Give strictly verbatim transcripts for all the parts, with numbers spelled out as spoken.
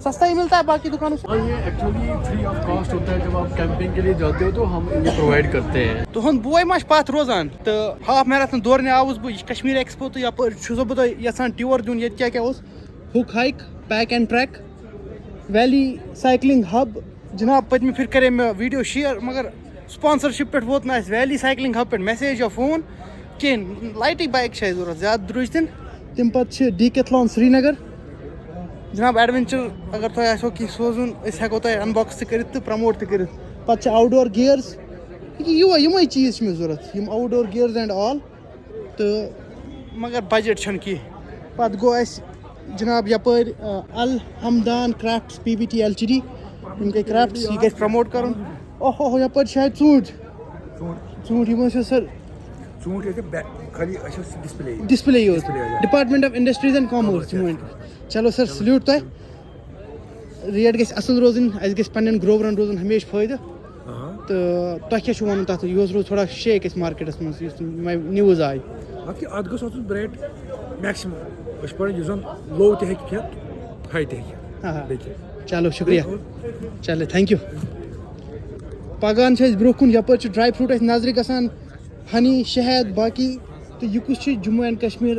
سستا ہی ملتا ہے باقی دکانوں سے؟ اور یہ ایکچولی فری آف کاسٹ ہوتا ہے۔ جب آپ کیمپنگ کے لیے جاتے ہو تو ہم انہیں پرووائڈ کرتے ہیں۔ تُہُنٛد بوے ما چھُ پَتھ روزان؟ تہٕ ہاف میراتھن دورنہِ آوُس بہٕ، یہِ چھُ کشمیر ایکسپو، تہٕ یَپٲرۍ چھُسو بہٕ تۄہہِ یَژھان ٹیوٗر دیُن، ییٚتہِ کیٛاہ کیٛاہ اوس۔ ہُک hike, peak and trek, valley cycling hub. جناب، پٔتمہِ پھِرِ کَرے مےٚ ویٖڈیو شِیَر، مگر سپانسرشپ پٮ۪ٹھ ووت نہٕ اَسہِ ویلی سایکلِنٛگ ہب پٮ۪ٹھ میسیج یا فون کِہیٖنۍ۔ لایٹٕے بایِک چھِ اَسہِ ضوٚرَتھ، زیادٕ درٛوج تہِ نہٕ۔ تَمہِ پَتہٕ چھِ ڈی کیتھلان سرینگر۔ جناب، ایڈونچر اگر تۄہہِ آسیو کینٛہہ سوزُن، أسۍ ہٮ۪کو تۄہہِ انباکس تہِ کٔرِتھ تہٕ پرموٹ تہِ کٔرِتھ۔ پَتہٕ چھِ آوُٹ ڈور گیئرز، یہِ یِمے، یِمے چیٖز چھِ مےٚ ضوٚرَتھ، یِم out door gears and all. تہٕ مگر بجٹ چھَنہٕ کینٛہہ۔ پَتہٕ گوٚو اَسہِ جناب یَپٲرۍ، آ، Alhamdan crafts P V T L T D, یِم گٔے کرافٹس، یہِ گژھِ پرموٹ کَرُن۔ اوہو، یَپٲرۍ چھِ اَتہِ ژوٗنٛٹھۍ۔ ژوٗنٛٹھۍ یِم ٲسۍ سر ژوٗنٛٹھۍ ٲسۍ بے- خٲلی اَسہِ اوس ڈسپلے۔ ڈسپلے یوت، ڈسپلے یوت۔ Department of industries and commerce. چلو سر، سلیوٹ تۄہہِ۔ ریٹ گژھِ اصل روزٕنۍ، اسہِ گژھِ پننٮ۪ن گروورن روزُن ہمیشہِ فٲیدٕ۔ تہٕ تۄہہِ کیٛاہ چھُو وَنُن تَتھ؟ یہِ اوس روٗد تھوڑا شیک اَسہِ مارکیٹَس منٛز، یُس مےٚ نیوٕز آیہِ۔ اَتھ کہِ اَتھ گوٚژھ آسُن ریٹ میکسِمم۔ أسۍ چھِ پَران یُس زَن لو تہِ ہیٚکہِ کھٮ۪تھ، ہاے تہِ ہیٚکہِ کھٮ۪تھ۔ آ، آ۔ بیٚیہِ کیٛاہ؟ چلو شُکریہ۔ چلو، تھینک یوٗ۔ پَکان چھِ أسۍ برٛونٛہہ کُن، یَپٲرۍ چھِ ڈراے فروٗٹ اَسہِ نظرِ گژھان، ہنی، شہد، باقٕے۔ تہٕ یہِ کُس چھُ؟ Jammu and Kashmir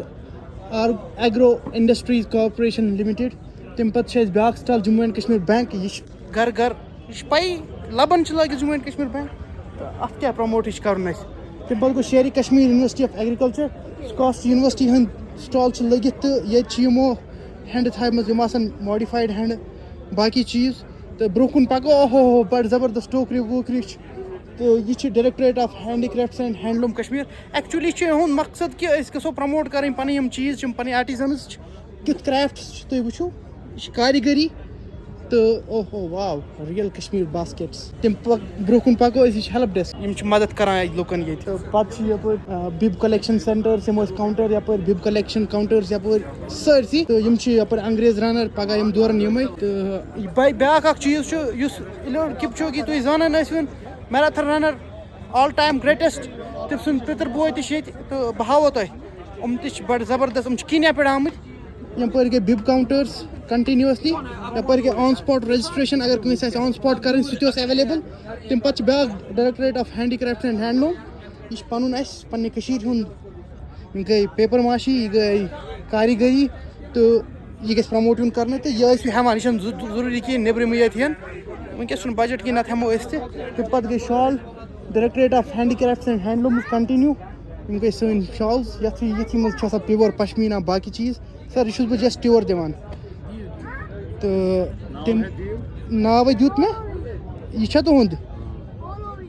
R agro industries corporation limited. تَمہِ پَتہٕ چھِ اَسہِ بیٛاکھ stall Jammu and Kashmir bank, یہِ چھُ گَرٕ گَرٕ، یہِ چھِ پَیی، لَبَن چھِ لٲگِتھ جموں اینڈ کشمیر بینک۔ تہٕ اَتھ کیٛاہ پرموٹ چھِ کَرُن اَسہِ؟ تَمہِ پَتہٕ گوٚو Sher-e Kashmir university of agriculture, کاسٹ یونیورسٹی ہٕنٛدۍ سٹال چھِ لٔگِتھ، تہٕ ییٚتہِ چھِ یِمو ہینڈٕ تھایمَژٕ، یِم آسَن ماڈیفایڈ ہینڈٕ، باقٕے چیٖز۔ تہٕ برٛونٛہہ کُن پَکو، اوہو ہو، بَڑٕ زبردست ٹوکرِ ووکرِ چھِ۔ تہٕ یہِ چھِ directorate of handy crafts and handloom Kashmir. Actually چھُ یِہُنٛد مقصد کہِ أسۍ گژھو پرموٹ کَرٕنۍ پَنٕنۍ یِم چیٖز، یِم پَنٕنۍ آرٹیزنز چھِ، کیُتھ کرافٹس چھِ تُہۍ وٕچھِو، یہِ چھِ کاریگٔری۔ تہٕ اوہو، واو، ریئل کشمیر باسکیٹس۔ تَمہِ پَتہٕ برٛونٛہہ کُن پَکو أسۍ، یہِ چھِ ہیلپ ڈیسک، یِم چھِ مدد کران اَتہِ لُکن ییٚتہِ۔ تہٕ پَتہٕ چھِ یَپٲرۍ، آ، بِب کلیکشن سینٹر، یِم ٲسۍ کاؤنٹر یَپٲرۍ، بِب کلیکشن کاؤنٹرز یَپٲرۍ سٲرسٕے۔ تہٕ یِم چھِ یَپٲرۍ انگریز رنر، پَگاہ یِم دورن یِمے۔ تہٕ بیٚیہِ بیٛاکھ اَکھ چیٖز چھُ، یُس اِلیوڈ کپچوگی تُہۍ زانان ٲسِوُن، marathon runner, all time greatest, تٔمۍ سُنٛد پِتٕر بوے تہِ چھِ ییٚتہِ، تہٕ بہٕ ہاوو تۄہہِ۔ یِم تہِ چھِ بَڑٕ زبردست، یِم چھِ کینیا پٮ۪ٹھ آمٕتۍ۔ یَپٲرۍ گٔے بِب کاؤنٹرز کنٹینیوسلی، یَپٲرۍ گٔے آن سپاٹ رجسٹریشن، اگر کٲنٛسہِ آسہِ آن سپاٹ کَرٕنۍ، سُہ تہِ اوس ایویلیبل۔ تَمہِ پَتہٕ چھِ بیٛاکھ directorate of handy craft and handloom, یہِ چھِ پَنُن اَسہِ پَنٕنہِ کٔشیٖرِ ہُنٛد۔ یِم گٔے پیپر ماشی، یہِ گٔے کاریگٔری، تہٕ یہِ گژھِ پرموٹ یُن کرنہٕ، تہٕ یہِ ٲسِو ہٮ۪وان، یہِ چھَنہٕ ضروٗ-، ضروٗری کینٛہہ نیٚبرِمٕے یٲتۍ ہٮ۪ن۔ وٕنکیٚس چھُنہٕ بجٹ کینٛہہ، نَتہٕ ہٮ۪مو أسۍ تہِ۔ تَمہِ پَتہٕ گٔے شال، directorate of handy crafts and handloom continue. یِم گٔے سٲنۍ شالز، یَتھ یِتھی منٛز چھِ آسان پیور پشمیٖنا، باقٕے چیٖز۔ سر، یہِ چھُس بہٕ جسٹ ٹیوٗر دِوان۔ تہٕ تٔمۍ ناوٕے دیُت مےٚ، یہِ چھا تُہُنٛد؟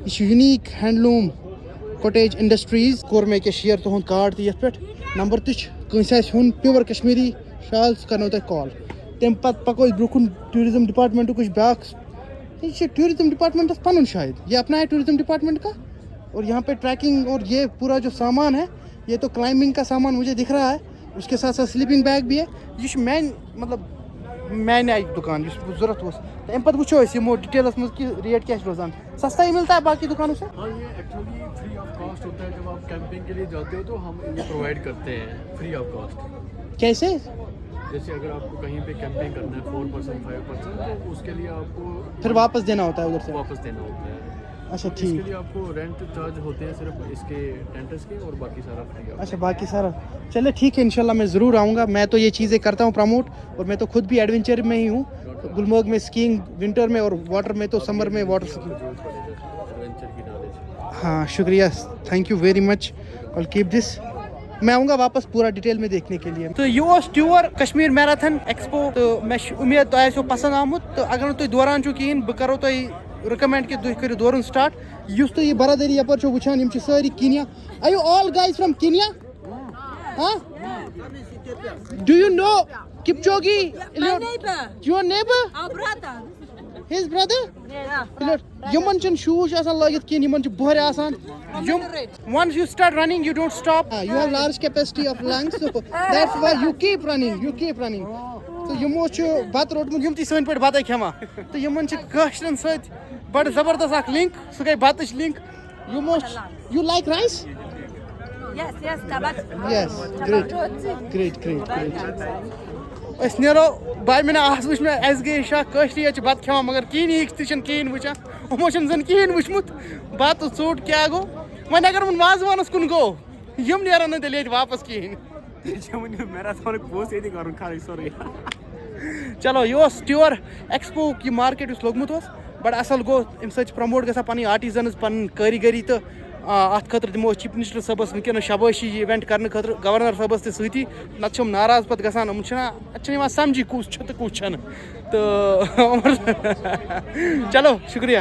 یہِ چھُ یوٗنیٖک ہینڈلوٗم کوٹیج انڈسٹریٖز۔ کوٚر مےٚ کیٛاہ شِیر تُہُنٛد کارڈ تہِ یَتھ پٮ۪ٹھ، نمبر تہِ چھُ۔ کٲنٛسہِ آسہِ ہیوٚن پیور کشمیٖری شال، سُہ کرنو تۄہہِ کال۔ تَمہِ پَتہٕ پَکو أسۍ برٛونٛہہ کُن ٹوٗرِزم ڈپارٹمنٹُک، یُس بیٛاکھ، یہِ چھُ ٹوٗرِزم ڈپارٹمنٹَس پَنُن شاید، یہِ اپنایہِ ٹوٗرِزم ڈپارٹمنٹ کا۔ اور یہاں پہ ٹریکنگ اور یہ پورا جو سامان ہے، یہ تو کلائمبنگ کا سامان مجھے دکھ رہا ہے، اس کے ساتھ ساتھ سلیپنگ بیگ بھی ہے۔ یہ میان مطلب میانہِ آیہِ دُکان یُس بہٕ ضوٚرَتھ اوس۔ تہٕ اَمہِ پَتہٕ وٕچھو أسۍ یِمو ڈِٹیلَس منٛز کہِ ریٹ کیٛاہ چھِ روزان۔ سَستا ہی ملتا ہے باقی دُکانوں سے؟ हाँ, ये एक्चुअली फ्री ऑफ कॉस्ट होता है। जब आप कैंपिंग के लिए जाते हो तो हम इन्हें प्रोवाइड करते हैं फ्री ऑफ कॉस्ट। कैसे? जैसे अगर आपको कहीं पे कैंपिंग करना है फोर पर्सन, फाइव पर्सन, तो उसके लिए आपको फिर वापस देना होता है उधर से? वापस देना होता है। अच्छा, इसके ठीक। लिए आपको रेंट चार्ज होते हैं सिर्फ इसके टेंटर्स के, और बाकी सारा फ्री ऑफ। अच्छा, बाकी सारा। चलिए, ठीक है, इंशाल्लाह मैं ज़रूर आऊँगा। मैं तो ये चीज़ें करता हूँ प्रमोट, और मैं तो खुद भी एडवेंचर में ही हूँ। गुलमर्ग में स्कीइंग विंटर में, और वाटर में तो समर में वाटर स्कीइंग। एडवेंचर की नॉलेज। हाँ, शुक्रिया, thank you very much, I'll keep this. मैं आऊँगा वापस पूरा डिटेल में देखने के लिए। तो ये اوس ٹیوٗر کشمیر میراتھن ایکسپو۔ تہٕ مےٚ چھِ اُمید تۄہہِ آسیو پسنٛد آمُت۔ تہٕ اگر نہٕ تُہۍ دوران چھِو کِہیٖنۍ، بہٕ کرو تۄہہِ رِکمنڈ کہِ تُہۍ کٔرِو دورُن سٹارٹ۔ یُس تُہۍ یہِ برادٔری یَپٲرۍ چھِو وٕچھان، یِم چھِ سٲری Kenya. Are you all guys from Kenya? Huh? Do you know Kipchoge? My neighbor, Your neighbor? our brother. His brother? Yeah. یِمن چھِنہٕ شوٗز چھِ آسان لٲگِتھ کِہیٖنۍ، یِمن چھِ بۄہرِ آسان۔ یِم Once you start running, you don't stop. You have large capacity of lungs, so that's why you keep running, you keep running. تہٕ یِمو چھُ بَتہٕ روٚٹمُت، یِم تہِ چھِ سٲنۍ پٲٹھۍ بَتَے کھٮ۪وان۔ تہٕ یِمن چھِ کٲشرٮ۪ن سۭتۍ بَڑٕ زبردست اَکھ لِنک، سُہ گٔے بَتٕچ لِنک۔ یِمو چھِ، you like rice? Yes, yes, tabak. Yes, great, great, great, great. أسۍ نیرو بامِنہ۔ آز وٕچھ مےٚ، اَسہِ گٔے شک، کٲشرِ یٲتۍ چھِ بَتہٕ کھٮ۪وان، مگر کِہیٖنۍ یِکھ تہِ چھِنہٕ کِہیٖنۍ وٕچھان۔ یِمو چھِنہٕ زَن کِہیٖنۍ وٕچھمُت۔ بَتہٕ ژوٚٹ کیٛاہ گوٚو؟ وۄنۍ اگر وۄنۍ وازوانَس کُن گوٚو، یِم نیرَن نہٕ تیٚلہِ ییٚتہِ واپَس کِہیٖنۍ۔ ژےٚ چھےٚ وٕنہِ میراتھانُک پونٛسہٕ ییٚتی کَرُن خرٕچ سورُے۔ چلو، یہِ اوس ٹیوٗر ایکسپوُک یہِ مارکیٹ یُس لوٚگمُت اوس، بَڑٕ اَصٕل گوٚو۔ اَمہِ سۭتۍ چھِ پرٛموٹ گژھان پَنٕنۍ آرٹِزَنٕز، پَنٕنۍ کٲریٖگٔری تہٕ آ، اَتھ خٲطرٕ دِمو أسۍ چیف منسٹر صٲبَس وٕنکیٚنَس شابٲشی یہِ ایونٹ کرنہٕ خٲطرٕ۔ گورنر صٲبَس تہِ سۭتی، نَتہٕ چھِ یِم ناراض پَتہٕ گژھان، یِمَن چھِنہ، اَتہِ چھِنہٕ یِوان سَمجھی کُس چھُ تہٕ کُس چھَنہٕ۔ تہٕ چلو، شُکریہ۔